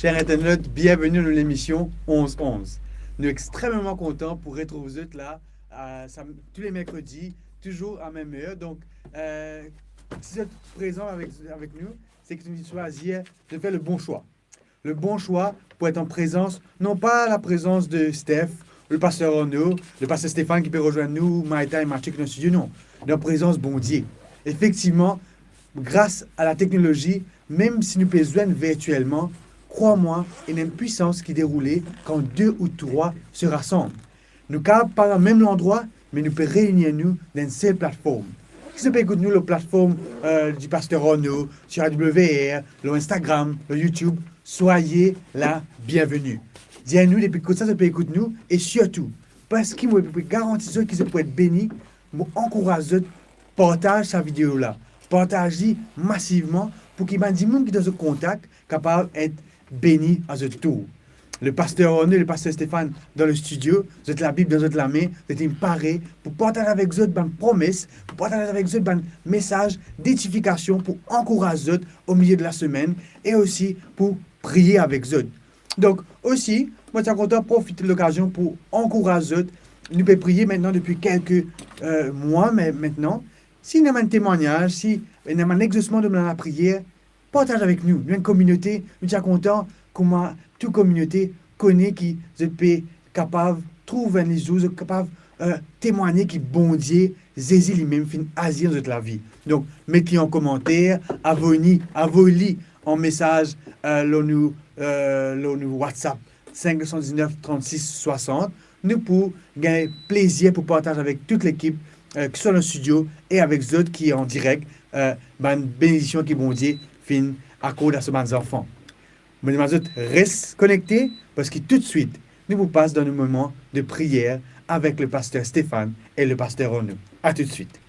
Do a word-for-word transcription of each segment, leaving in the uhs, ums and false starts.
Cher internaute, bienvenue dans l'émission onze onze. Nou extrememan kontan pou retrouv zot la, euh, sam-, tous les mercredis, toujours à même heure. Donc, euh, si zot prezan avek, avek nou, se ki nou swazir de fer le bon swa. Le bon swa pou et an prezans, non pa la prezans de Steph, le paster Arnaud, le paster Stéphane ki pe rezwenn nou, Maïta e Mathieu ki dan studio, non. Dan prezans Bondie. Efektivman, gras a la teknolozi, mem si nou pe zwenn virtielman, krwar mwa, ena enn pwisans ki deroule kan de ou trwa se rasanm. Nou kapav pa dan mem landrwa, me nou pe reini nou dan enn sel platform. Ki zot pe ekout nou lor platform, euh, di paster Arnaud, sur A W R, lor Instagram, lor YouTube, soyez la bienvenue. Dir nou depi kot sa zot pe ekout nou, e sirtou, parski mo pe garanti zot ki zot pou et beni, mo ankouraz zot, partaz sa video la. Partaz li masivman pou ki bann dimoun ki dan zot kontak kapav et beni a zot tour. Le paster Arnaud, le paster Stéphane dan le studio, zot Labib dan zot lame, zot inn pare pou partaz avek zot bann promes, pou partaz avek zot bann mesaz dedifikasion pou ankouraz zot o milie de la semenn e osi pou priye avek zot. Donk, osi, mo ti a kontan profit lokazion pou ankouraz zot. Nou pe priye mintnan depi kelke, euh, mwa, me mintnan, si ena bann temwagnaz, si ena bann exosman de bann lapriyer, partaz avek nou. Nou enn kominote, nou ti a kontan kouma tou kominote kone ki zot pe kapav trouv enn lezour, zot kapav, euh, temwagne ki Bondie, Zezi limem finn azir dan zot lavi. Donk, met li an komanter, avoy li, avoy li an mesaz, euh, lor nou, euh, lor nou WhatsApp, cinq cent dix-neuf trente-six soixante. Nou pou gagn plezir pou partaz avek tou lekip, euh, ki swa dan studio e avek zot ki an direk, euh, bann benediksion ki Bondie finn akord a so bann zanfan. Mo demann zot res konekte, parski toutswit, nou pou pas dan nou moman de priyer avek le paster Stéphane e le paster Arnaud. A toutswit.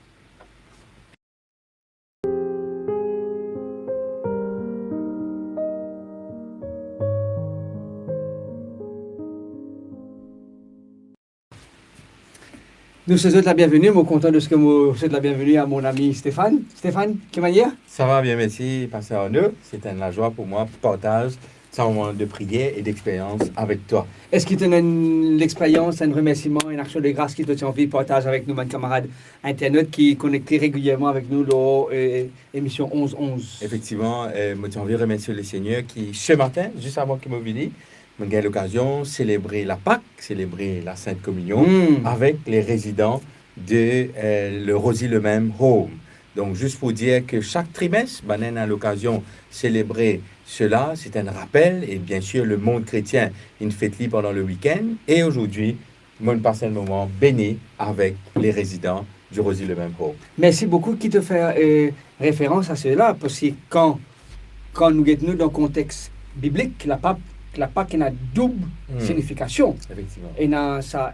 Nou swet zot labienveni, mo kontan deski mo swet labienveni a mon ami Stéphane. Stéphane, ki manier? Sa va bien, mersi, paster Arnaud. Se enn lazwa pou mwa partaz sa moman de priyer e dexperyans avek twa. Eski to ena enn lexperyans, enn remersiman, enn aksion de gras ki to ti anvi partaz avek nou bann kamarad internot ki konekte regilierman avek nou lor, euh, emision onze onze? Efektivman, euh, mo ti anvi remersie Lesegner ki, se matin, zis avan ki mo vini, mo gagn lokazion selebre Lapak, selebre Lasint Kominion, hmm, avek le rezidan de, euh, le Rosie Lemem Home. Donk, zis pou dir ki sak trimes, bann ena lokazion selebre sela, se enn rapel, e biensir, lemond kretien inn fet li pandan le wikenn, e azordi, mo'nn pas enn moman beni avek le rezidan di Rosie Lemem Home. Mersi boukou ki to fer, euh, referans a sela, parski kan, kan nou get nou dan kontex biblik, Lapak, Lapak ena doub, hmm, signifikasion. Efektivman. Ena sa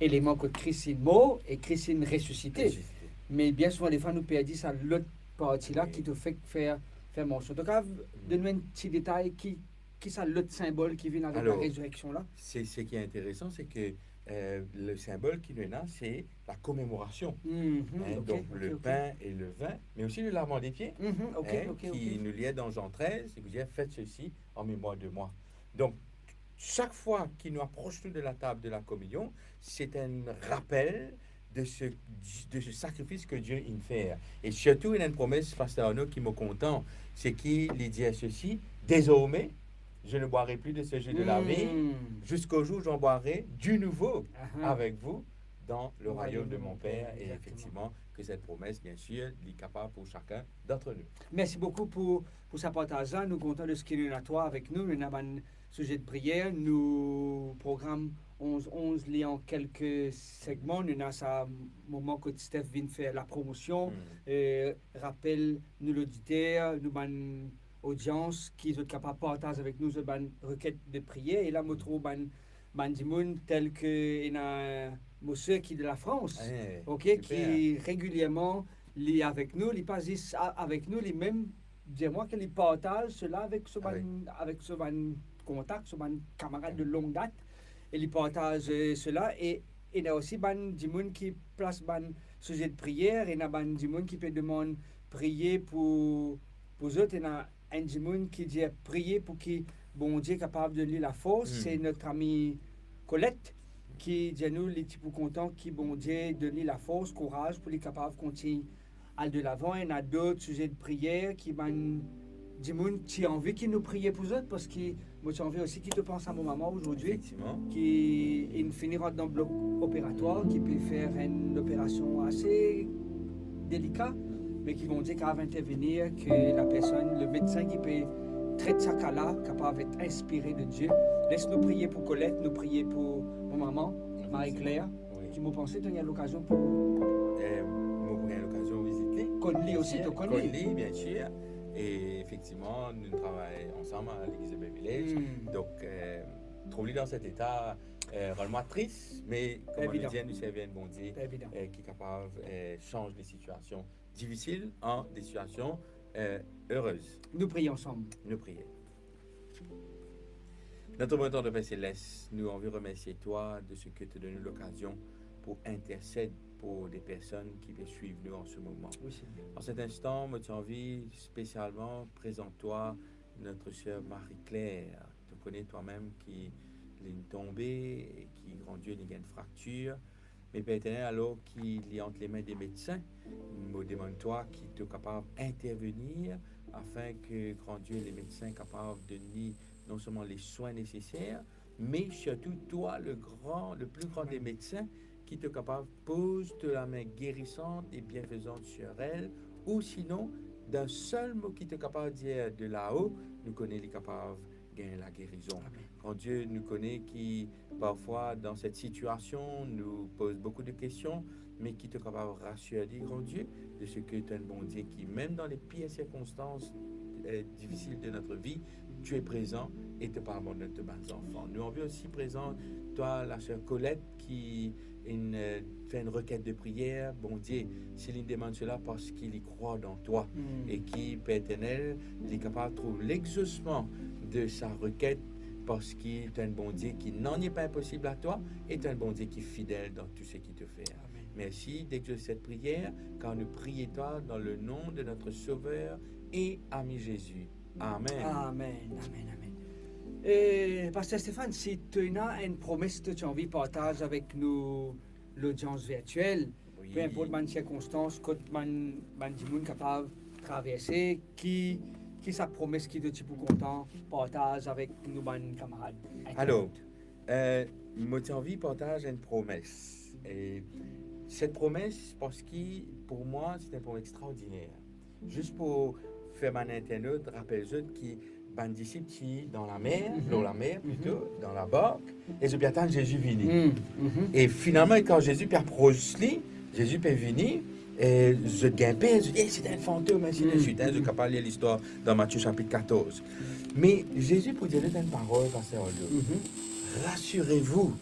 eleman kot Kris inn mor e Kris inn resisite. Resisite. Me bien souvan, defwa, nou perdi sa lot parti la, wi, ki to fek fer, fer mansion. To kapav, hmm, donn nou enn ti detay ki, ki sa lot sinbol ki vinn avek, alor, la rezireksion la? Se, seki interesan, se ki, euh, le sinbol ki nou ena, se la komemorasion. Mhm, hein, ok, donk, ok, le, ok, pin e le vin, me osi le lavement des pieds, mhm, ok, hein, ok, ki, ok, nou lir dan Jean treize, ki dir, faites ceci en mémoire de moi. Donk, sak fwa ki nou apros nou de latab de la kominion, se enn rapel de se, de se sakrifis ki Die inn fer. E sirtou, ena enn promes, paster Arnaud, ki mo kontan, se ki li dir sesi, désormais, je ne boirai plus de ce jus de la vie, hmm, jusqu'au jour où j'en boirai du nouveau, aha, avec vous dans le royaume de mon Père. E, exactement, efektivman, ki set promes, biensir, li kapav pou sakenn dant nou. Mersi boukou pou, pou sa partaz la. Nou kontan deski nou ena twa avek nou. Nou ena bann size de priyer. Nou program onze onze, li an kelke segman. Nou ena sa moman kot Steph vinn fer lapromosion. Hmm. Euh, rapel nou loditer, nou bann odians, ki zot kapav partaz avek nou zot bann requête de prière. E la, mo trouv bann, bann dimoun tel ki ena mo ser ki de Lafrans, eh, ok, super, ki regilierman li avek nou, li pa zis a-, avek nou, li mem dir mwa ki li partaz sela avek so bann, avek, avek so bann kontak, so bann kamarad de longue date, e li partaz, euh, sela, e ena osi bann dimoun ki plas bann size de priyer, ena bann dimoun ki pe demann priye pou, pou zot, ena enn dimoun ki dir priye pou ki Bondie kapav donn li lafors. Hmm. Se not ami Colette ki dir nou li ti pou kontan ki Bondie donn li lafors, kouraz pou li kapav kontign al delavan. Ena dot size de priyer ki bann dimoun ti anvi ki nou priye pou zot, parski mo ti anvi osi ki to pans a mo mama azordi, efektivman, ki inn fini rant dan blok operatwar, ki pe fer enn operasion ase delika, me ki Bondie kapav intervenir, ki lapersonn, lemedsin ki pe tret sa ka la, kapav et inspire de Die. Les nou priye pou Colette, nou priye pou mo mama, Marie-Claire, wi, ki mo panse to ena lokazion pou, eh, mo pou gagn lokazion vizit li, konn li osi, bien sir, to konn li, bien sir. E efektivman, nou travay ansam a Legliz Eber Village. Hmm. Donk, eh, trouv li dan set eta, eh, rann mwa tris, me kouma nou dir, nou servi enn Bondie, eh, ki kapav, eh, sanz de sitiasion difisil an de sitiasion, eh, erez. Nou priye ansam. Nou priye. Notre bon et tendre Père Céleste, nou anvi remersie twa de seki to donn nou lokazion pou intersed pou de personn ki pe swiv nou an se moman. Wi, Segner. An set instan, mo ti anvi spesialman prezant twa notre sœur Marie-Claire. To kone twa mem ki linn tonbe e ki, Gran Die, linn gagn fraktir. Me Per Eternel, alor ki li ant lame de medsin, mo demann twa ki to kapav intervenir afin ki, Gran Die, lemedsin kapav donn li non selman leswin neseser, me sirtou twa, le gran, le pli gran de medsin, ki to kapav poz to lame gerisant e bienfezant sur elle, ou sinon, dan sel mo ki to kapav dir de lao, nou kone li kapav gagn lagerizon. Amen. Gran Die, nou kone ki parfwa dan set sitiasion, nou poz boukou de kestion, me ki to kapav rasir li, Gran Die, de seki to enn Bondie ki, mem dan le pir sirkonstans, eh, difisil de notre vie, tu es présent et to pa abandonn to bann zanfan. Nou anvi osi prezant twa la sœur Colette ki inn, eh, fer enn requête de prière, Bondie, si li demann sela parski li krwar dan twa, mm, e ki, Per Eternel, li kapav trouv lexosman de sa requête, parski to enn Bondie ki nanye pa inposib a twa, e to enn Bondie ki fidel dan tou seki to fer. Amen. Merci d'exaucer cette prière, car nous prions toi dans le nom de notre Sauveur et ami Jésus. Amen. Amen, amen, amen. E, Paster Stéphane, si to ena enn promes to ti anvi partaz avek nou lodians virtiel, wi, pe inport bann sirkonstans kot bann, bann dimoun kapav traverse, ki, ki sa promes ki to ti pou kontan partaz avek nou bann kamarad? Alor, eh, mo ti anvi partaz enn promes. E set promes, parski pou mwa, se enn promes extraordiner. Zis pou fer bann internot rapel zot ki bann disip ti dan lamer, mhm, lor lamer plito, mhm, dan labark, e zot pe atann Zezi vini. Mm, mhm. E finalman, kan Zezi pe apros li, Zezi pe vini, e zot gagn per, zot dir, "Eh, se enn fantom, ainsi de suite", hein, zot kapav lir listwar dan Matie sapit katorz. Me Zezi pou dir zot enn parol, Paster Arnaud. Mhm. "Rassurez-vous,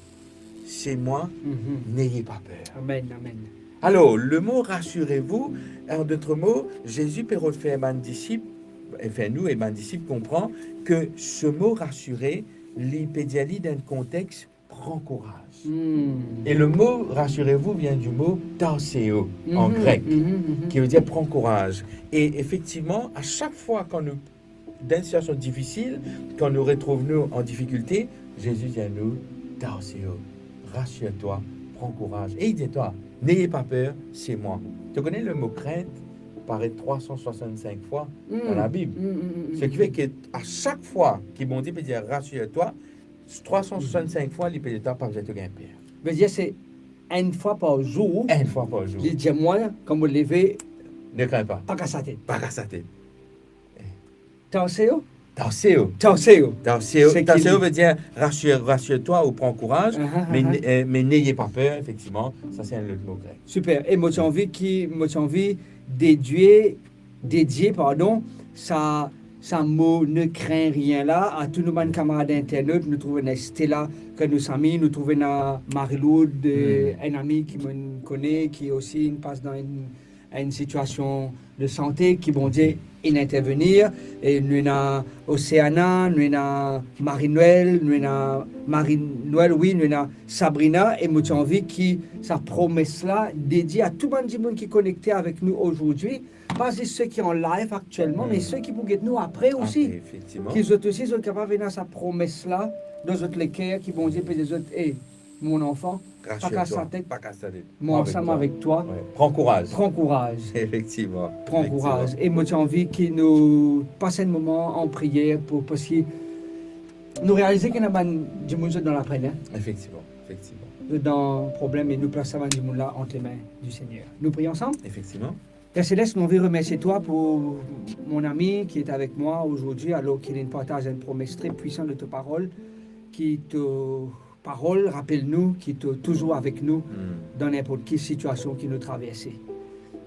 c'est moi, mhm, n'ayez pas peur." Amen, amen. Alor, le mo rassurez-vous, en d'autres mots, Zezi pe rod fer bann disip, enfin nou e bann disip konpran ke se mo rasire, li pe dir li dan enn kontex pran kouraz. Hmm. E le mo rassurez-vous vient du mot tarseo an, mhm, grek, mhm, mhm, ki ve dir pran kouraz. E efektivman, a sak fwa kan nou dan enn sitiasion difisil, kan nou retrouv nou an difikilte, Zezi dir nou, "Tarseo, rassure-toi, prends courage." E li dir twa, "N'ayez pas peur, c'est moi." To kone le mo crainte paret trwa san swasant-sink fwa dan, hmm, Labib. Hmm, hmm, hmm, hmm. Seki fer ke a sak fwa ki Bondie pe dir, "Rassure-toi", trwa san swasant-sink fwa, li pe dir twa, "Pa bizin to gagn per." Ve dir se enn fwa par zour. Enn fwa par zour. Li dir mwa, kan mo leve, ne crains pas. Pa kas latet. Pa kas latet. Tarseo? Tarseo. Tarseo. Tarseo, seki tarseo ve dir rassure, rassure-toi ou prends courage, ah, ah, mais, ah, n-, euh, mais n'ayez pas peur, effectivement, sa se enn lot mo grek. Super. E mo ti anvi ki, mo ti anvi dedie, dedie, pardon, sa, sa mo ne crains rien la a tou nou bann kamarad internot. Nou trouv ena Stella, ki nou sami, nou trouv ena Marie-Lourdes, euh, hmm, enn ami ki mo kone, ki osi inn pas dan enn enn sitiasion de sante ki Bondie inn intervenir. E nou ena Oceana, nou ena Marie-Noël, nou ena Marie-Noël, wi, nou ena Sabrina, e mo ti anvi ki sa promes la dedie a tou bann dimoun ki konekte avek nou azordi, pa zis seki an live aktielman, me seki pou get nou apre osi. Apre, efektivman. Ki zot osi, zot kapav ena sa promes la dan zot leker, ki Bondie pe dir zot, "E, mon zanfan, pa kas latet, pa kas latet. Mo ansam avek twa. Wi. Pran kouraz." Pran kouraz. Efektivman. Pran kouraz. Efektivman. E mo ti anvi ki nou pas enn moman an priyer pou, parski nou realize ki ena bann dimoun zot dan lapenn, en. Efektivman, efektivman. Zot dan problem e nou plas sa bann dimoun la ant lame di Segner. Nou priye ansam? Efektivman. Père Céleste, mo anvi remersie twa pou mon ami ki ete avek mwa azordi, alor ki linn partaz enn promes tre pwisan de to parol, ki to parol rapel nou ki to touzour avek nou dan ninport ki sitiasion ki nou traverse.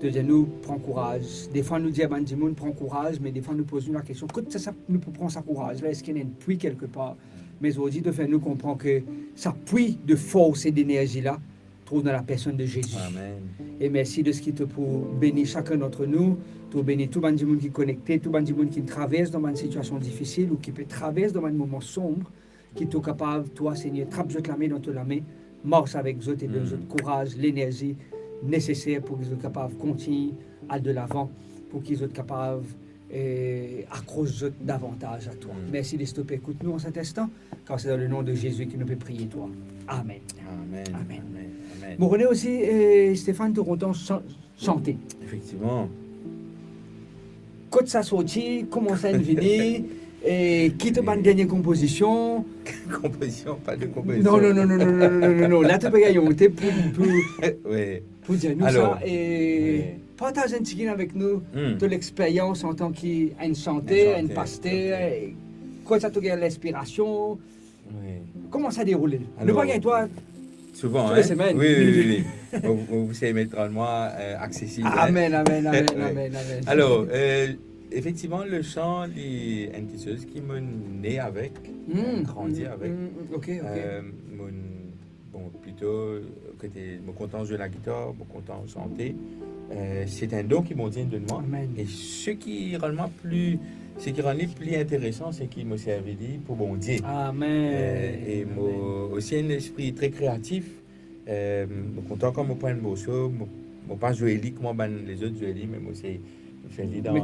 To dir nou, "Pran kouraz." Defwa nou dir bann dimoun, "Pran kouraz," me defwa nou poz nou lakestion, "Kot sa, sa nou pou pran sa kouraz la? Eski ena enn pwi kelkepar?" Me zordi, to fer nou konpran ki sa pwi de fors e denerzi la trouv dan lapersonn de Zezi. Amen. E mersi de seki to pou beni sakenn dant nou, to beni tou bann dimoun ki konekte, tou bann dimoun ki travers dan bann sitiasion difisil ou ki pe travers dan bann moman sonb, ki to kapav, twa, Segner, trap zot lame dan to lame, mars avek zot e donn zot kouraz, lenerzi neseser pou ki zot kapav kontign al delavan, pou ki zot kapav, eh, akros zot davantaz a twa. Mersi de seki to pe ekout nou an set instan, kar se dan le nom de Zezi ki nou pe priye twa. Amen. Amen. Amen. Amen. Mo kone osi, eh, Stéphane, to kontan san-, sante. Efektivman. Kot sa sorti, kouma sa inn vini, e ki to bann dernie konpozision? Konpozision, pa de konpozision. Non, non, non. La, to pe gagn onte pou, pou, pou dir nou sa. Alor, e partaz enn tigit avek nou, to lexperyans antan ki enn santer, enn paster, e kot sa to gagn linspirasion, Wi. Kouma sa deroule? Nou pa gagn twa souvan, tou le semenn. Wi, wi, wi, wi. Mo, mo pou sey met mwa, eh, aksesib, hein. Amen, amen, amen, amen, amen. Alor, eh, efektivman, le san, li enn kiksoz ki mo ne avek, eh, grandi avek. Mm, ok, ok. Eh, mo, bon, plito kote mo kontan zwe lagitar, mo kontan sante. Eh, se enn don ki Bondie donn mwa. Amen. E seki rann mwa pli, seki rann li pli interesan, se ki mo servi li pou Bondie. Amen. Eh, e mo osi enn lespri tre kreatif. Eh, mo kontan kan mo pran enn morso, mo, mo pa zwe li kouma bann lezot zwe li, me mo se fer li dan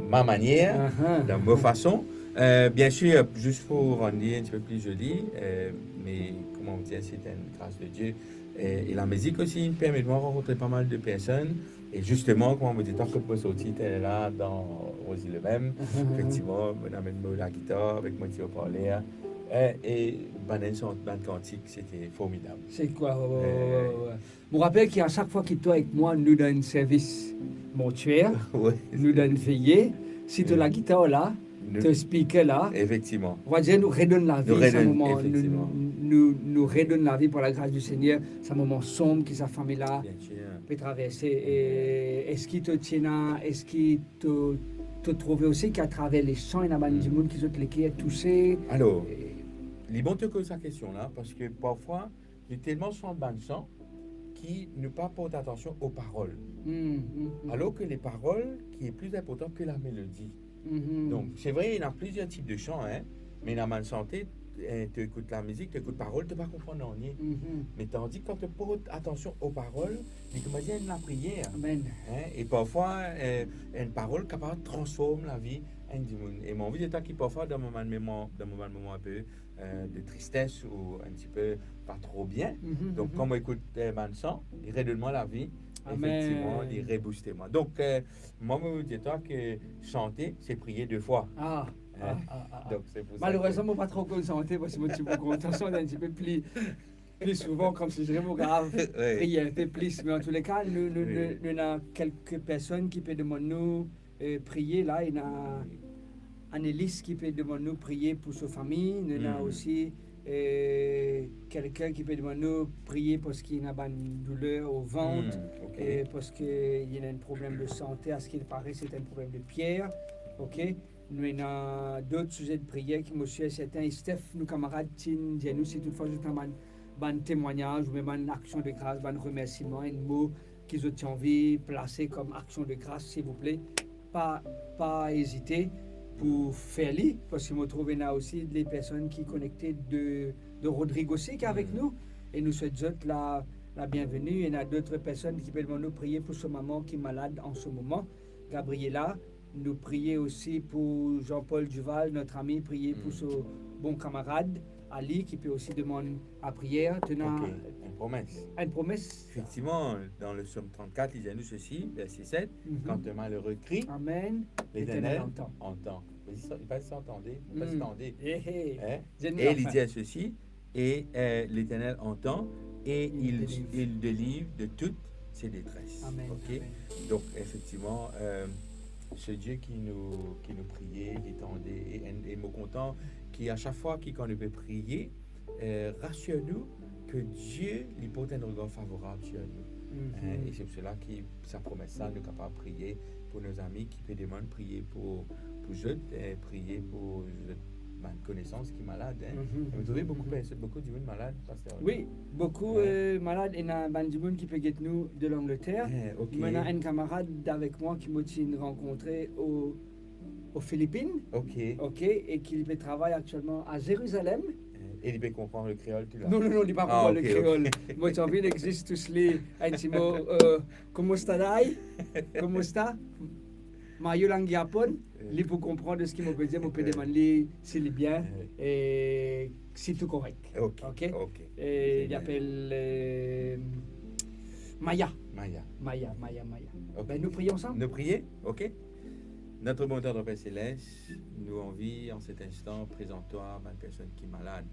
ma manier, dan mo fason. Eh, biensir, zis pou rann li enn tipe pli zoli, eh, me kouma mo dir, se enn gras de Dieu. E, e lamizik osi inn permet mwa rankontre pa mal de personn. E zisteman, kouma mo dir twa, kot mo sorti, ti la dan Rosie Lemem. Efektivman, mo amenn mo lagitar avek mo ti oparler. E, e bann enn sant, bann kantik, se ti formidab. Se kwa, wi, wi. Mo rapel ki a sak fwa ki twa ek mwa nou dan enn servis mortier, nou dan enn veye, si to lagitar la, to speaker la, efektivman, nou redonn lavi sa moman, nou, nou redonn lavi par lagras di Segner, sa moman sonb ki sa fami la pe traverse. E eski to ti ena, eski to, to trouve osi ki atraver lesan, ena bann dimoun ki zot leker touse? Alor, li bon to koz sa kestion la, parski parfwa, nou telman sant bann san ki nou pa port atansion o parol. Alor ki le parol ki pli inportan ki lamelodi. Donk, se vre, ena plizier tip de san, hein, me ena bann sante, eh, to ekout lamizik, to ekout parol, to pa konpran nanye. Me tandi kan to port atansion o parol, li kouma enn lapriyer. Amen. Hein, e parfwa, eh, enn parol kapav transform lavi enn dimoun. E mo anvi dir twa ki parfwa dan mo bann moman, dan mo bann moman inpe eh, de tristes ou enn tipe pa tro bien. Donk, kan mo ekout, eh, bann san, li redonn mwa lavi. Amen. Efektivman, li rebouste mwa. Donk, eh, mwa, mo dir twa ki sante, se priye de fwa. Donk, se pou sa ki... Malerezman, mo pa tro konn sante, parski mo ti pou kontan sante enn tipe pli, pli souvan, koumsi mo kapav priye inpe plis. Me antouleka, nou, nou, nou, nou ena kelke personn ki pe demann nou, eh, priye la, ena Annelise ki pe demann nou priye pou so fami, nou ena osi, eh, kelkenn ki pe demann nou priye parski ena bann douler o vant, eh, parski ena enn problem de sante, aski pare se enn problem de pier, ok? Nou ena dot size de priyer ki mo sir serten, Steph, nou kamarad, ti dir nou si toutfwa zot ena bann, bann temwagnaz oubien bann aksion de gras, bann remersiman, enn mo ki zot ti anvi plase kom aksion de gras, silvouple, pa, pa ezite pou fer li, parski mo trouv ena osi de personn ki konekte de, de Rodrigue osi ki avek nou, e nou swet zot la, la bienveni. Ena dot personn ki pe demann nou priye pou so mama ki malad an se moman, Gabriela. Nou priye osi pou Jean-Paul Duval, notre ami, priye pou so bon kamarad, Ali, ki pe osi demann lapriyer. Ena enn promes. Enn promes. Efektivman, dan le Psaume trente-quatre, li dir nou sesi, verset sept, quand un malheureux crie, Amen. L'Éternel entend. Li pa dir sa, tande, li pa dir tande. E li dir sesi, et, euh, l'Éternel entend et il, il délivre de toutes ses détresses. Amen, amen. Donc, effectivement, euh, ce Dieu qui nous, qui nous priait, qui tendait, et, et, et mo kontan ki a chaque fois ki kan nou pe priye, euh, rassure nous que Dieu li porte un regard favorable sur nous. Hein, et c'est pour cela ki sa promes la, nou kapav priye pou nou zami ki pe demann priye pou, pou zot, eh, priye pou zot bann konesans ki malad, hein. Mo trouve boukou perso-, boukou dimoun malad, paster. Wi, boukou, eh, malad, ena bann dimoun ki pe get nou de Langleter. Eh, ok. Mo ena enn kamarad avek mwa ki mo ti rankontre o, o Filipin. Ok. Ok, e ki li pe travay aktielman a Zerizalem. Eh, e li pe konpran le kreol tou la? Non, non, non, li pa konpran le kreol. Ah, ok, ok. Mo ti anvi exersis li enn ti mo, euh, "Komo sta, dai? Komo sta?" Mayo lang Yapon, eh, li pou konpran de seki mo pe dir, mo pe demann li si li bien, eh, e si tou korek. Ok, ok. E li apel, eh, Maya. Maya. Maya, Maya, Maya. Ok. Ben, nou priye ansam. Nou priye, ok. Notre bon Tata Père Céleste, nou anvi an set instan prezant twa bann personn ki malad.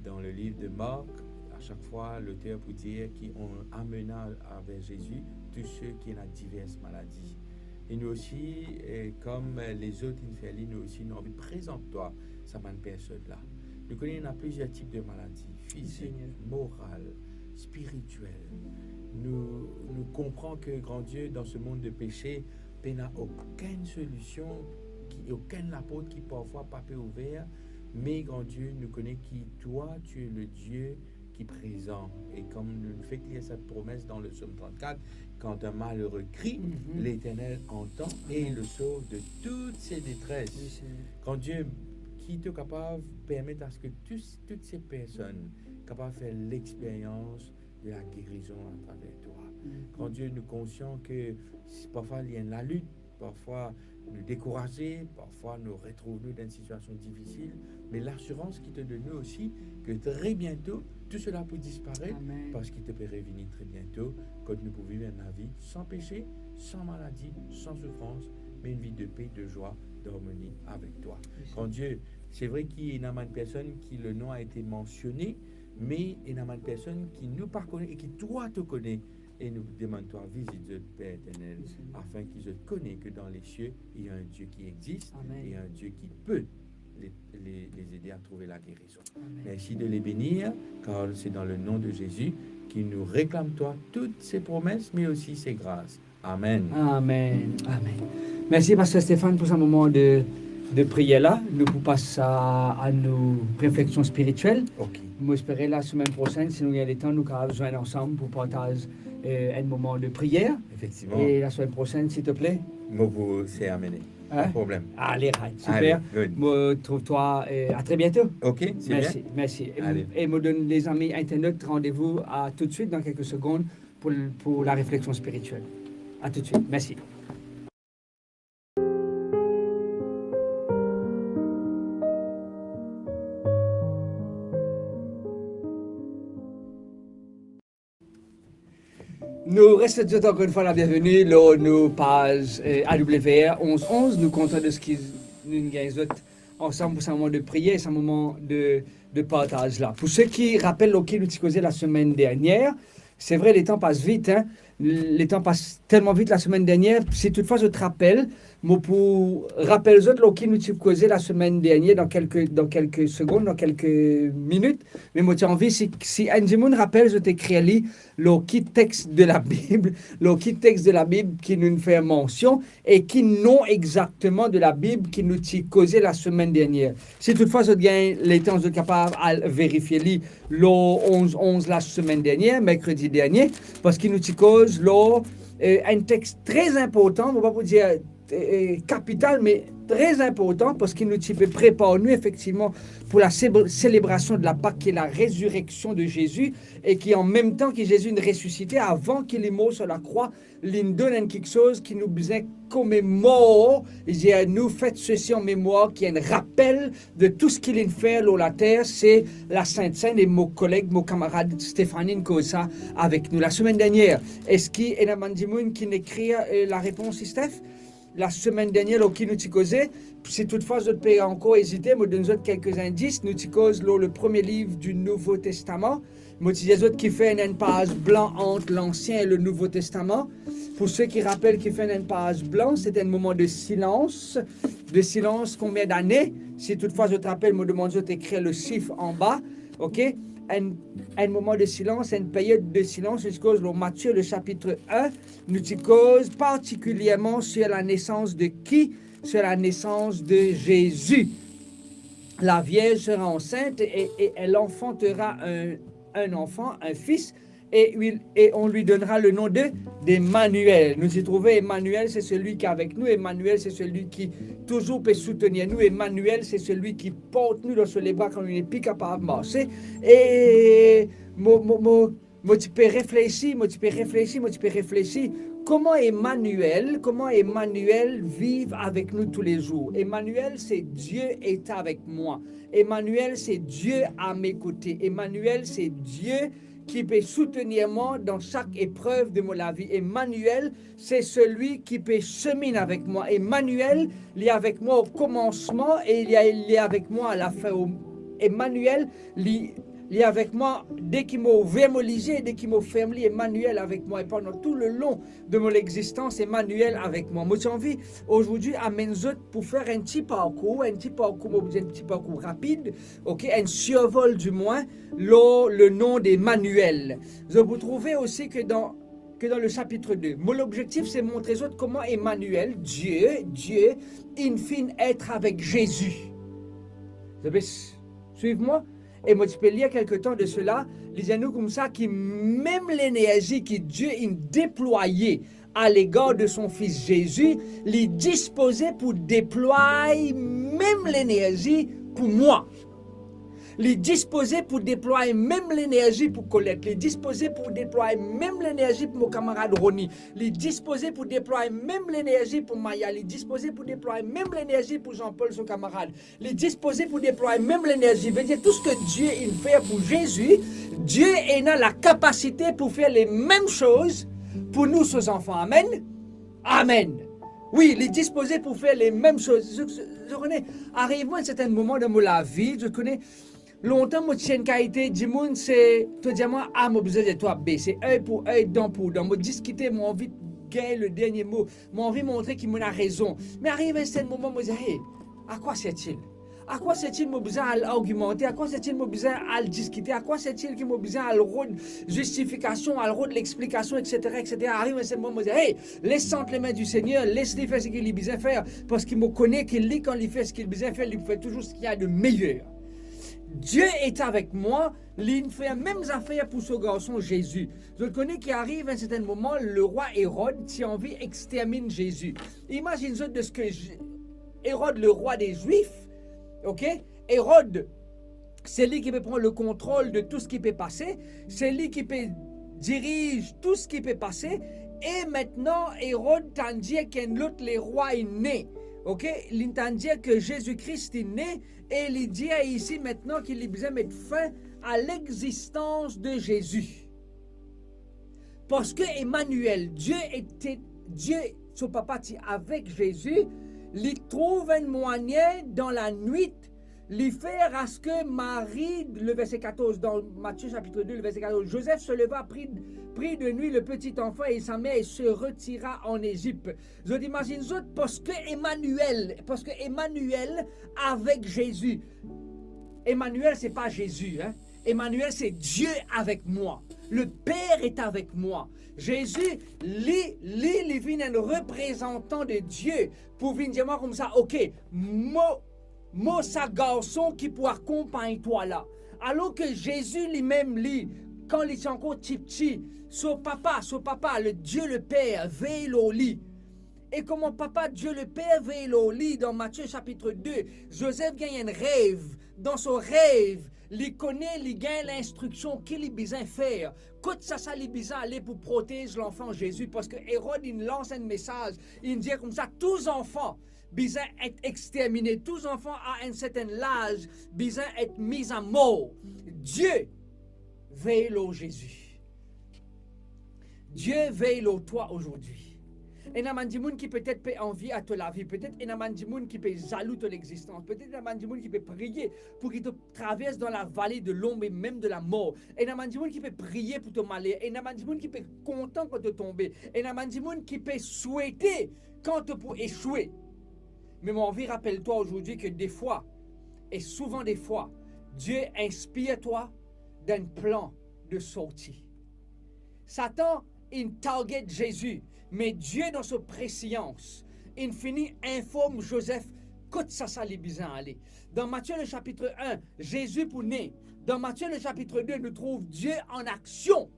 Dan le liv de Mark, a chak fwa, loter pou dir ki on amena aver Zezi tou seki ena divers maladi. E nou osi, eh, kom, eh, lezot inn fer li, nou osi, nou anvi prezant twa sa bann personn la. Nou kone ena plizier tip de maladi, fizik, moral, spiritiel. Nou, nou konpran ke, Gran Die, dan se mond de pese, pena okenn solision, ki, okenn laport ki parfwa pa pe ouver, me, Gran Die, nou kone ki twa, tu es le Dieu ki prezan. E kom nou fek lir sa promes dan le Psaume trente-quatre, quand un malheureux crie, l'Éternel entend et le sauve de toutes ses détresses. Wi, Segner. Gran Die, ki to kapav permet aske tous, toutes ces personnes kapav fer lexperyans de la gerizon atraver twa. Gran Die, nou konsian ke parfwa li ena lalit, parfwa nou dekouraze, parfwa nou retrouv nou dan enn sitiasion difisil, me lasirans ki to donn nou osi ke tre biento tou sela pou disparet, parski to pe revini tre biento, kot nou pou viv enn lavi san pese, san maladi, san soufrans, me enn vi de pe, de zwa, d'armoni avek twa. Gran Die, se vre ki ena bann personn ki le nom a été mentionné, me ena bann personn ki nou pa kone e ki twa to kone, e nou demann twa vizit zot, Per Eternel, afin ki zot kone ke dan lesie, il y a un Dieu qui existe, et un Dieu qui peut les, les, les aider à trouver la guérison. Amen. Merci de les bénir, car c'est dans le nom de Jésus que nous réclamons toi toutes ces promesses, mais aussi ces grâces. Amen. Amen. Amen. Mersi, Paster Stéphane, pou sa moman de, de priyer la. Nou pou pas a, a nou refleksion spiritiel. Ok. Mo espere lasemenn prosenn, si nou gagn letan, nou kapav zwenn ansam pou partaz, eh, enn moman de priyer. Efektivman. E lasemenn prosenn, silteple. Mo pou seye amene. Hein? Pa de problem. Ale, right. Super. Ale, good. Mo trouv twa, eh, a tre biento. Ok, super. Mersi, mersi. E mo, e mo donn lezami internet randevou a toutswit dan kelke segonn pou, pou la refleksion spiritiel. A toutswit. Mersi. Nou res swet zot ankor enn fwa labienveni lor nou paz, eh, A W R onz onz. Nou kontan de seki nou gagn zot ansam pou sa moman de priyer, sa moman de, de partaz la. Pou seki rapel lor ki nou ti koze lasemenn dernier, se vre, letan pas vit, hein. Letan pas telman vit lasemenn dernier. Si toutfwa zot rapel, mo pou rapel zot lor ki nou ti koze lasemenn dernier dan kelke, dan kelke segonn, dan kelke minit. Me mo ti anvi, si, si enn dimoun rapel, zot ekrir li lor ki text de la Bible, lor ki text de la Bible ki nou fer mansion, e ki nom exakteman de la Bible ki nou ti koze lasemenn dernier. Si toutfwa zot gagn letan, zot kapav al verifie li lor onz onz lasemenn dernier, merkredi dernier, parski nou ti koz lor, eh, enn text tre inportan, mo pa pou dir, eh, eh, kapital, me tre inportan, parski nou ti pe prepar nou efektivman pou la se-, selebrasion de la Pak, ki la rezireksion de Zezi, e ki an mem tan ki Zezi inn resisite, avan ki li mor lor lakrwa, linn donn enn kiksoz ki nou bizin komemor, li dir nou, faites ceci en mémoire, ki enn rapel de tou seki linn fer lor later, se Lasint Senn, e mo koleg, mo kamarad Stéphanie inn koz sa avek nou lasemenn dernier. Eski ena bann dimoun ki inn ekrir, eh, larepons, Steph? Lasemenn dernier, lor ki nou ti koze, si toutfwa zot pe ankor ezite, mo donn zot kelke indis, nou ti koz lor le premie liv di Nouvo Testaman. Mo ti dir zot ki fer enn paz blan ant Lansien e le Nouvo Testaman. Pou seki rapel ki fer enn paz blan, se enn moman de silans, de silans konbien dane? Si toutfwa zot rapel, mo demann zot ekrir le sif anba, ok? Enn, enn moman de silans, enn period de silans, nou ti koz lor Matie, le sapit enn, nou ti koz partikilierman sur la naissance de qui? Sur la naissance de Jésus. La vierge sera enceinte et, et elle enfantera un, un enfant, un fils, et, il- et on lui donnera le nom de, d'Emmanuel. Nou ti trouve, Emmanuel, c'est celui qui est avec nous. Emmanuel, c'est celui qui toujours peut soutenir nous. Emmanuel, c'est celui qui porte nous dans ses bras quand on n'est plus capable de marcher. E mo, mo, mo, mo ti pe reflesi, mo ti pe reflesi, mo ti pe reflesi. Kouma Emmanuel, kouma Emmanuel viv avek nou toulezour? Emmanuel, c'est Dieu est avec moi. Emmanuel, c'est Dieu à mes côtés. Emmanuel, c'est Dieu ki pe soutenir mwa dan sak eprev de mo lavi. Emmanuel, c'est celui qui peut cheminer avec moi. Emmanuel, li avek mwa o komansman e li, li avek mwa a lafin. O, Emmanuel, li, li avek mwa deki mo ouver mo lizie, deki mo ferm li. Emmanuel avek mwa. E pandan tou le lon de mo lexistans, Emmanuel avek mwa. Mo ti anvi, azordi, amenn zot pou fer enn ti parkour, enn ti parkour, mo dir enn ti parkour rapid, ok, enn sirvol dimwin, lor le nom d'Emmanuel. Zot pou trouve osi ke dan, ke dan le sapit de. Mo lobzektif, se montre zot kouma Emmanuel, Dieu, Dieu, inn finn et avek Zezi. Zot pe s-, swiv mwa? E mo ti pe lir kelke tan de sela, li dir nou koumsa ki mem lenerzi ki Dieu inn deplwaye à l'égard de son fils Jésus, li dispoze pou deplway mem lenerzi pou mwa. Li dispoze pou deplway mem lenerzi pou Colette. Li dispoze pou deplway mem lenerzi pou mo kamarad Rony. Li dispoze pou deplway mem lenerzi pou Maya. Li dispoze pou deplway mem lenerzi pou Jean-Paul, so kamarad. Li dispoze pou deplway mem lenerzi. Vedir tou seki Dieu inn fer pou Zezi, Dieu ena lakapasite pou fer le mem soz pou nou, so zanfan. Amen. Amen. Wi, li dispoze pou fer le mem soz. Zot, zot, zot kone, ariv mwa enn sertenn moman dan mo lavi, zot kone, lontan mo ti enn kalite dimoun, se, to dir mwa, ah, mo bizin de twa, be, se ey pou ey, dan pou dan. Mo diskite, mo anvi gagn le dernie mo. Mo anvi montre ki mo ena rezon. Me ariv enn sertenn moman, mo dir, hey, à quoi sert-il? À quoi sert-il mo bizin al argimante? À quoi sert-il mo bizin al diskite? À quoi sert-il ki mo bizin al rod zistifikasion, al rod lexplikasion, et cetera, et cetera? Ariv enn sertenn moman, mo dir, hey, laisse ça entre les mains du Seigneur, les li fer seki li bizin fer, parski mo kone ki li, kan li fer seki li bizin fer, li pou fer touzour seki ena de meyer. Dieu est avec moi, li inn fer mem zafer pou so garson Zezi. Zot kone ki ariv enn sertenn moman, lerwa Erod ti anvi extermine Zezi. Imazinn zot de seki Je-, Erod, lerwa de Zwif, ok? Erod, se li ki pe pran le kontrol de tou seki pe pase, se li ki pe diriz tou seki pe pase, e aster Erod tann dir ki enn lot lerwa inn ne, ok? Li tann dir ki Zezi Kris inn ne, e li dir isi aster ki li bizin met fin a lexistans de Zezi. Parski Emmanuel, Dieu était, Dieu, so Papa ti avek Zezi, li trouv enn mwayin dan lanwit, li fer aster Marie, le verset quatorze, dans Matthieu chapitre deux, le verset quatorze, Joseph se leva, prit, prit de nuit le petit enfant et sa mère et se retira en Égypte. Zot imazinn zot, parski Emmanuel, parski Emmanuel avek Zezi. Emmanuel, c'est pas Jésus, hein. Emmanuel, c'est Dieu avec moi. Le Père est avec moi. Zezi, li, li, li vinn enn reprezantan de Dieu pou vinn dir mwa koumsa, ok, mo, mo sa garson ki pou akonpagn twa la. Alor ki Zezi limem, li, kan li ti ankor tipti, so papa, so papa, le Dieu le Père, vey lor li. E kouma papa Dieu le Père vey lor li, dan Matie sapit de, Zozef gagn enn rev. Dan so rev, li kone, li gagn linstriksion ki li bizin fer, kot sasa li bizin ale pou protez lanfan Zezi, parski Erod inn lans enn mesaz, inn dir koumsa, tou zanfan bizin et extermine, tou zanfan a enn sertenn laz bizin et miz amor. Die vey lor Zezi. Die vey lor twa azordi. Ena bann dimoun ki petet pe anvi a to lavi, petet ena bann dimoun ki pe zalou to lexistans, petet ena bann dimoun ki pe priye pou ki to travers dan lavale de lonb e mem de lamor. Ena bann dimoun ki pe priye pou to maler, ena bann dimoun ki pe kontan kan to tonbe, ena bann dimoun ki pe swete kan to pou eswe. Me mo anvi rapel twa azordi ki defwa, e souvan defwa, Die inspir twa dan enn plan de sorti. Satan inn target Zezi, me Die dan so presiyans inn fini inform Zozef kot sasa li bizin ale. Dan Matie le sapit enn, Zezi pou ne. Dan Matie le sapit de, nou trouv Die an aksion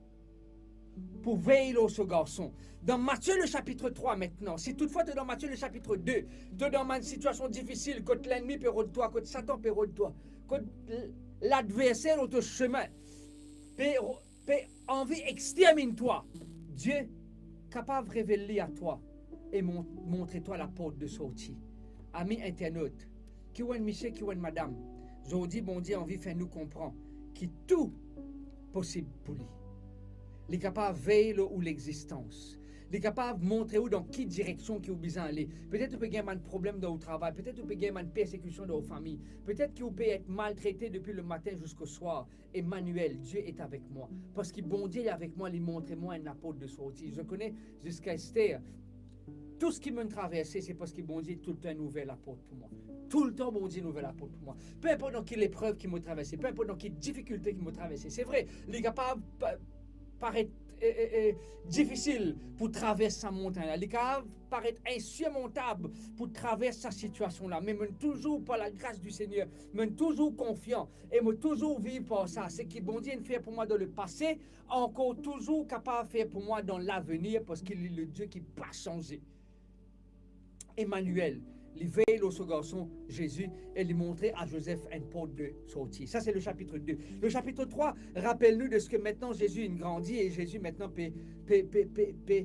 pou vey lor so garson. Dan Matie le sapit trwa aster, si toutfwa to dan Matie le sapit de, to dan bann sitiasion difisil, kot lennmi pe rod twa, kot Satan pe rod twa, kot l-, ladverser lor to semin pe ro-, pe anvi exterminn twa, Die kapav revel li a twa e mon-, montre twa laport de sorti. Ami internaut, ki ou enn misie, ki ou enn madam, zordi Bondie anvi fer nou konpran ki tou posib pou li. Li kapav vey lor ou lexistans. Li kapav montre ou dan ki direksion ki ou bizin ale. Petet ou pe gagn bann problem dan ou travay, petet ou pe gagn bann persekision dan ou fami, petet ki ou pe et maltrete depi le matin ziska swar. Emmanuel, Dieu est avec moi. Parski Bondie li avek mwa, li montre mwa enn laport de sorti. Mo kone ziska aster, tou seki mo'nn traverse, se parski Bondie toultan inn ouver laport pou mwa. Toultan Bondie inn ouver laport pou mwa. Pe inport dan ki leprev ki mo traverse, pe inport dan ki difikilte ki mo traverse. Se vre, li kapav pa-, paret, e, e, e, difisil pou travers sa montagn la. Li kapav paret insirmontab pou travers sa sitiasion la. Me mo'nn touzour, par lagras di Segner, mo'nn touzour konfian e mo touzour viv par sa. Seki Bondie inn fer pou mwa dan lepase, ankor touzour kapav fer pou mwa dan lavenir, parski li le Die ki pa sanze. Emmanuel, li vey lor so garson Zezi e li montre a Zozef enn port de sorti. Sa se le sapit de. Le sapit trwa rapel nou de seki aster Zezi inn grandi e Zezi aster pe, pe, pe, pe, pe,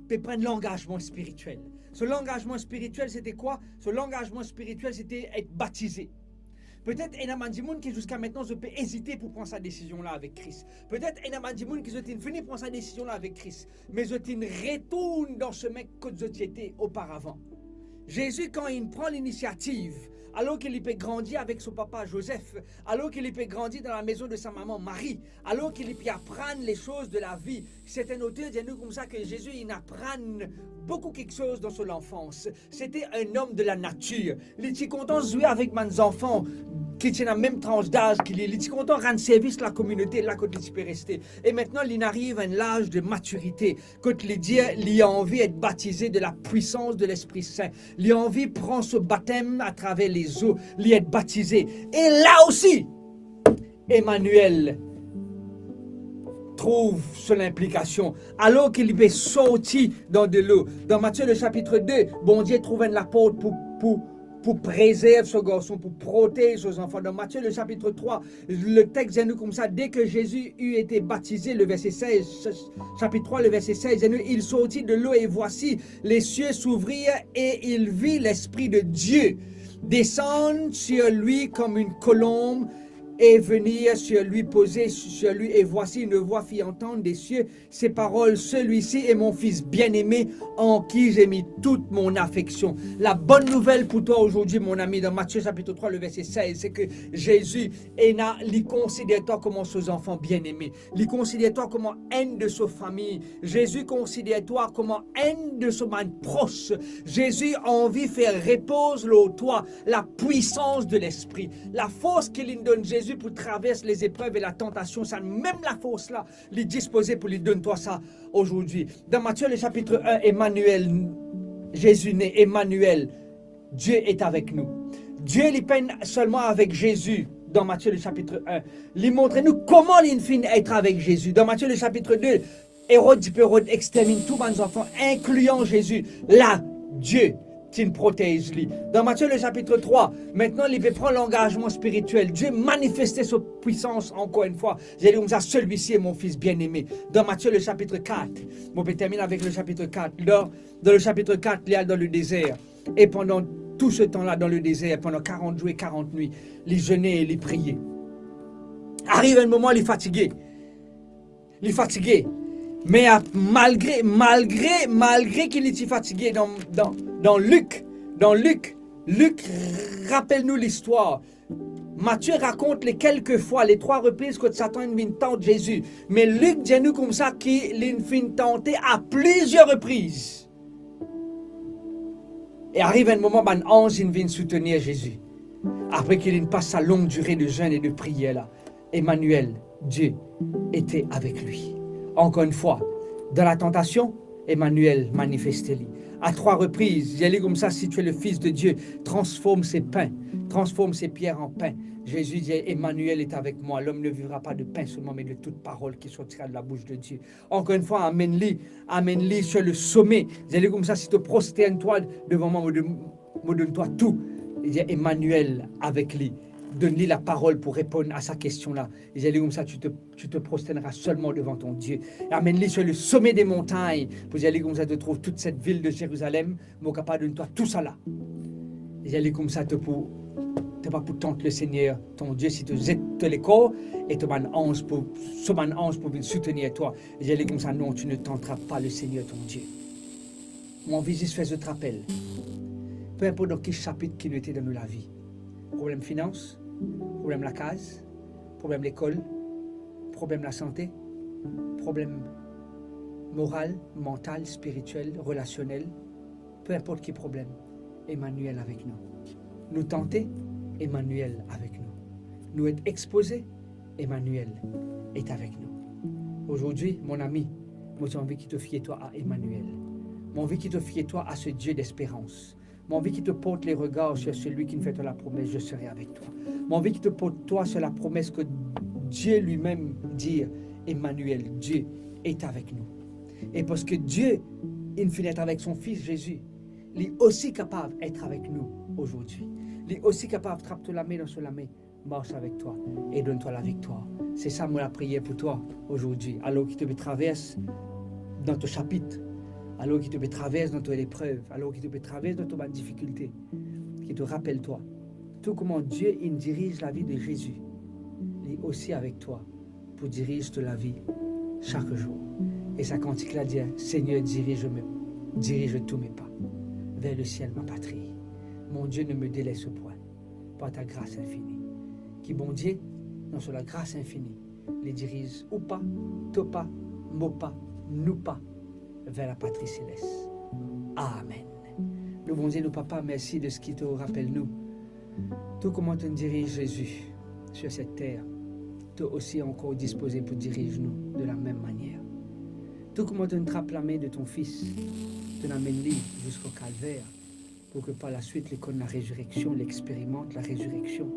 pe pran langazman spiritiel. So langazman spiritiel, sete kwa? So langazman spiritiel, sete et batize. Petet ena bann dimoun ki ziska aster zot pe ezite pou pran sa desizion la avek Kris. Petet ena bann dimoun ki zot inn fini pran sa desizion la avek Kris, me zot inn retourn dan semin kot zot ti ete oparavan. Zezi, kan inn pran linisiativ, alor ki li pe grandi avek so papa Zozef, alor ki li pe grandi dan lamezon de sa mama Mari, alor ki li pe aprann lesoz de lavi, sertin oter dir nou koumsa ki Zezi inn aprann boukou kiksoz dan so lanfans. Sete enn om de lanatir. Li ti kontan zwe avek bann zanfan ki ti ena mem trans daz ki li. Li ti kontan rann servis lakominote la kot li ti pe reste. E aster, li'nn ariv enn laz de matirite, kot li dir li anvi et batize de lapwisans de Lespri Sin. Li anvi pran so batem atraver lezo, li et batize. E la osi, Emmanuel trouv so linplikasion, alor ki li pe sorti dan delo. Dan Matie le sapit de, Bondie trouv enn laport pou, pou, pou prezerv so garson, pou protez so zanfan. Dan Matie le sapit trwa, le text dir nou koumsa, dès que Jésus eut été baptisé, le verset seize, sapit trwa, le verset seize, dir nou, il sortit de l'eau et voici, les cieux s'ouvrirent et il vit l'Esprit de Dieu descendre sur lui comme une colombe et venir sur lui, poser sur lui. Et voici, une voix fit entendre des cieux ces paroles, celui-ci est mon Fils bien-aimé, en qui j'ai mis toute mon affection. La bonne nouvelle pour toi aujourd'hui, mon ami, dans Matthieu chapitre trois, le verset seize, c'est que Jésus ena, li konsider twa kouma so zanfan bien-aimé. Li konsider twa kouma enn de so fami. Zezi konsider twa kouma enn de so bann pros. Zezi anvi fer repoz lor twa lapwisans de Lespri. Lafors ki li'nn donn Zezi pou travers lezeprev e latantasion, sa mem lafors la, li dispoze pou li donn twa sa azordi. Dan Matthieu le chapitre un, Emmanuel, Jésus naît, Emmanuel, Dieu est avec nous. Die, li pa selman avek Zezi dan Matie le sapit enn, li montre nou kouma li finn et avek Zezi. Dan Matie le sapit de, Erod ti pe rod exterminn tou bann zanfan, inklian Zezi. La, Die ti protez li. Dan Matie le sapit trwa, aster li pe pran langazman spiritiel. Die manifeste so pwisans ankor enn fwa. Li dir koumsa, "Celui-ci est mon Fils bien-aimé." Dan Matie le sapit kat, mo pe terminn avek le sapit kat. Dan, dan le sapit kat, li al dan le dezer. E pandan tou se tan la, dan le dezer, pandan karant zour e karant nwit, li zene e li priye. Ariv enn moman, li fatige. Li fatige. Me a-, malgre, malgre, malgre ki li ti fatige dan, dan, dan Lik, dan Lik, Lik rapel nou listwar. Matie rakont le kelkefwa, le trwa repriz kot Satan inn vinn tant Zezi. Me Lik dir nou koumsa ki li finn tante a plizier repriz. E ariv enn moman, bann anz inn vinn soutenir Zezi. Apre ki li inn pas sa long dire de zenn e de priyer la, Emmanuel, Dieu était avec lui. Ankor enn fwa, dan latantasion, Emmanuel manifeste li. A trwa repriz, dir li koumsa, "Si tu es le Fils de Dieu, transforme ces pains, transforme ces pierres en pain." Zezi dir, "Emmanuel est avec moi, l'homme ne vivra pas de pain seulement, mais de toute parole qui sortira de la bouche de Dieu." Ankor enn fwa, amenn li, amenn li sur le sommet. Dir li koumsa, "Si to prostern twa devan mwa, mo donn, mo donn twa tou." Li dir, "Emmanuel avec lui." Donn li laparol pou reponn a sa kestion la. Li dir li koumsa, "Tu te, tu te prosterneras seulement devant ton Dieu." E amenn li sur le sommet des montagnes, pou dir li koumsa, "To trouv toute cette ville de Jérusalem, mo kapav donn twa tousala." Li dir li koumsa, "To pou, to pa pou tant le Seigneur ton Dieu, si to zet to lekor, e to bann anz pou, so bann anz pou vinn soutenir twa." Li dir li koumsa, "Non, tu ne tenteras pas le Seigneur ton Dieu." Mo anvi zis fer zot rapel, pe inport dan ki sapit ki nou ete dan nou lavi, problem finans, problem lakaz, problem lekol, problem lasante, problem moral, mantal, spiritiel, relasionel, pe inport ki problem, Emmanuel avek nou. Nou tante, Emmanuel avek nou. Nou et expoze, Emmanuel est avec nous. Aujourd'hui, mon ami, mo ti anvi ki to fie twa a Emmanuel. Mo anvi ki to fie twa a ce Dieu d'espérance. Mo anvi ki to port le regar sur celui ki finn fer twa lapromes, "Je serai avec toi." Mo anvi ki to port twa sur lapromes ke Dieu lui-même dir, "Emmanuel, Dieu est avec nous." E parski Dieu inn finn et avek son Fils Zezi, li osi kapav et avek nou azordi. Li osi kapav trap to lame dan so lame, mars avek twa e donn twa laviktwar. Se sa mo lapriyer pou twa azordi, alor ki to pe travers dan to sapit, alor ki to pe travers dan to leprev, alor ki to pe travers dan to bann difikilte, ki to rapel twa, tou kouma Dieu inn diriz lavi de Zezi, li osi avek twa pou diriz to lavi sak zour. E sa kantik la dir, "Seigneur, dirige mes, dirige tous mes pas vers le ciel, ma patrie. Mon Dieu, ne me délaisse point par ta grâce infinie." Ki Bondie, dan so lagras infini, li diriz ou pa, to pa, mo pa, nou pa, ver lapatri selest. Amen. Nou Bondie, nou Papa, mersi de seki to rapel nou tou kouma to diriz Zezi sur cette terre, to osi ankor dispoze pou diriz nou de la mem manier. Tou kouma to trap lame de ton Fis, to amenn li ziska Kalver, pou ki par laswit li konn larezireksion, li experimant larezireksion.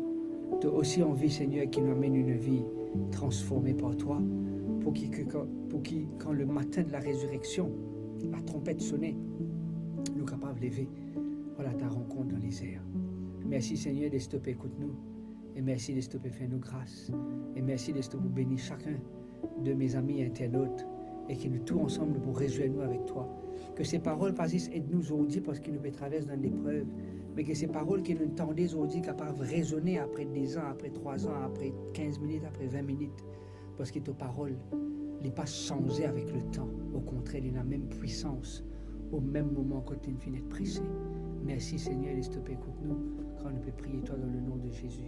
To osi anvi, Segner, ki nou amenn enn vi transforme par twa, pou ki, ki, pou ki kan lematin de larezireksion, latronpet sone, nou kapav leve, vwala ta rankont dan lezer. Mersi, Segner, de seki to pe ekout nou, e mersi de seki to pe fer nou gras, e mersi de seki to pou beni sakenn de mezami internot, e ki nou tou ansam nou pou rezwenn nou avek twa. Ki se parol pa zis ed nou zordi parski nou pe travers dan leprev, me ki se parol ki nou tande zordi kapav rezone apre dezan, apre trwazan, apre kinz minit, apre vin minit, parski to parol, li pa sanze avek letan. Okontrer, li ena mem pwisans o mem moman kot li finn et prese. Mersi, Segner, de seki to pe ekout nou kan nou pe priye twa dan lenom de Zezi.